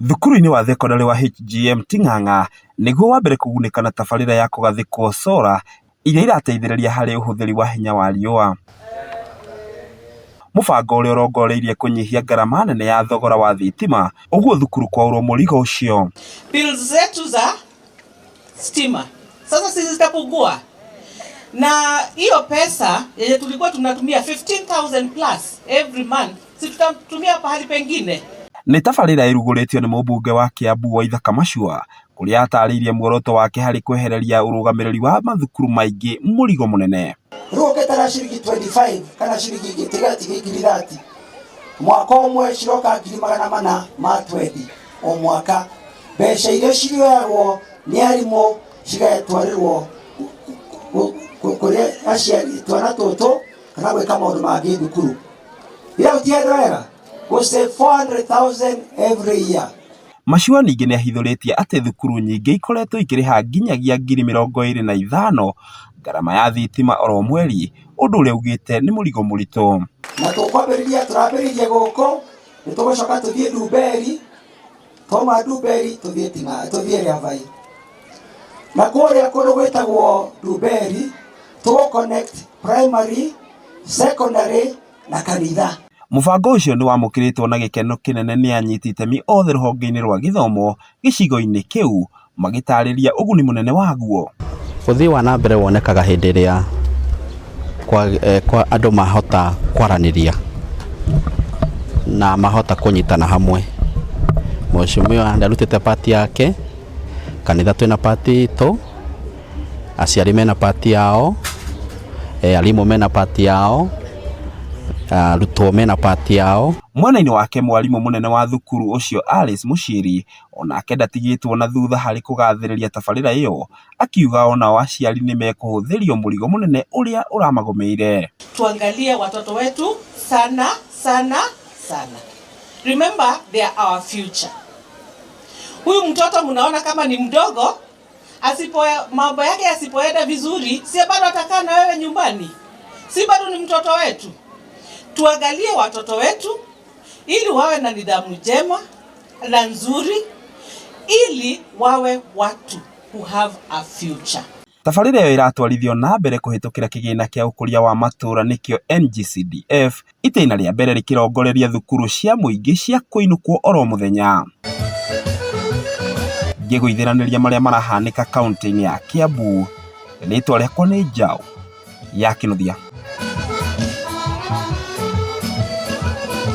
Thukuru-inĩ wa thekondarĩ wa HGM Ting'ang'a nĩguo wa mbere kũgunĩka na tabarĩra ya kũgathĩkwo solar iria irateithĩrĩria harĩ ũhũthĩri wa hinya wa riũa. Mũbango ũrĩa ũrongoreirie kũnyihia ngarama nene ya thogora wa thitima ũguo thukuru kwaũrwo mũrigo ũcio. Bills zetu za stima sasa sisi zitapungua, na hiyo pesa yenye tulikuwa tunatumia 15,000 plus every month, si tutatumia pahali pengine. Nĩ tabarĩra ĩrugũrĩtio nĩ mũmbunge wa Kiambu Waithaka Machua kũrĩa atarĩirie muoroto wake harĩ kwehereria ũrũgamĩrĩri wa mathukuru maingĩ mũrigo mũnene. Rĩu ũngĩtara ciringi 25 kana ciringi ingĩ tiga 30 mwaka ũmwe ciroka 420,000 o mwaka, mbeca iria cirĩoyagwo nĩ arimũ cigatwarĩrwo kũrĩ aciari twana tũtũ kana gwĩka maũndũ mangĩ thukuru. Ira gũtiendwo wega gũ save 400,000 every year. Machua ningĩ nĩahithũrĩtie atĩ thukuru nyingĩ ikoretwo ikĩrĩha nginyagia 25,000 ngarama ya thitima oro mweri, ũndũ ũrĩa augĩte nĩ mũrigo mũritũ. Na tũkwambĩrĩria tũrambĩrĩirie gũkũ, nĩ tũgũcoka tũthiĩ Ndumberi, twauma Ndumberi tũthiĩ Ting'a tũthiĩ Rĩabai. Na kũrĩa kũndũ gwĩtagwo Ndumberi tũgũ connect primary, secondary na kanitha. Mũbango ũcio nĩ wamũkĩrĩtwo na gĩkeno kĩnene nĩ anyiti itemi othe rũhonge-inĩ rwa gĩthomo gĩcigo-inĩ kĩu magĩtarĩria ũguni mũnene waguo. Ũthii wa na mbere wonekaga hĩndĩ ĩrĩa kwa andũ mahota kwaranĩria na mahota kũnyitana hamwe. Mheshimiwa nĩ arutĩte part yake, kanitha twĩna part itũ, aciari mena part yao, arimũ mena part yao, arutwo mena part yao. Mwena-inĩ wake mwarimũ mũnene wa thukuru ũcio Alice Muchiri onake ndatigĩtwo na thutha harĩ kũgathĩrĩria tabarĩra ĩyo, akiuga onao aciari nĩ mekũhũthĩrio mũrigo mũnene ũrĩa ũramagũmĩire. Tuangalie watoto wetu sana sana sana. Remember, they are our future. Huyu mtoto mnaona kama ni mdogo, asipo mambo yake yasipoenda vizuri, si bado atakaa na wewe nyumbani? Si bado ni mtoto wetu? Tuangalie watoto wetu ili wawe na nidhamu njema na nzuri, ili wawe watu who have a future. Tabarĩra ĩyo ĩratwarithio na mbere kũhĩtũkĩra kĩgĩna kĩa ũkũria wa matũũra nĩkĩo NGCDF, itĩna rĩa mbere rĩkĩrongoreria thukuru cia mũingĩ cia kũinũkwo oro mũthenya. Ngĩgũithĩranĩria marĩa marahanĩka kaunti-inĩ ya Kiambu, rĩtwa rĩakwa nĩ Njaũ ya Kĩnuthia.